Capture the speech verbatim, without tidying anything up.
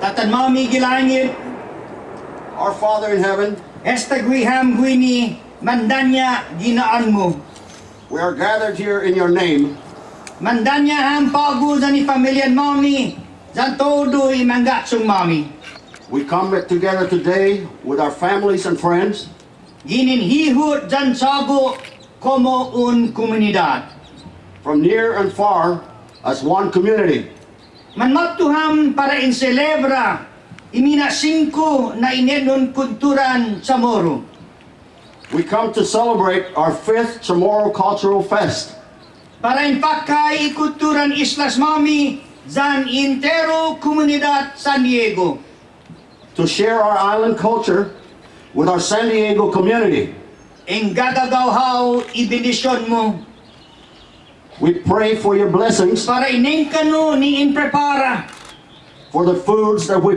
Atan-måmi gi langet. Our Father in heaven, esta gui' ham guini mandaña' gi na'ån-mu. We are gathered here in your name. Mandaña' ham på'go yan i familian-måmi, yan todu i mangga'chong-måmi. We come together today with our families and friends. Ginen hihot yan chågo' komo un kumunidåt. From near and far as one community. Manmåtto ham para en selebra i mina' singko na inetnon kutturan Chamorro. We come to celebrate our fifth Chamorro Cultural Fest. Para en påkkai i kutturan islas-måmi yan i enteru kumunidåt San Diego. To share our island culture with our San Diego community. En gagagao hao i bendision-mu. We pray for your blessings. Para i nengkanno' ni en prepara. For the foods that we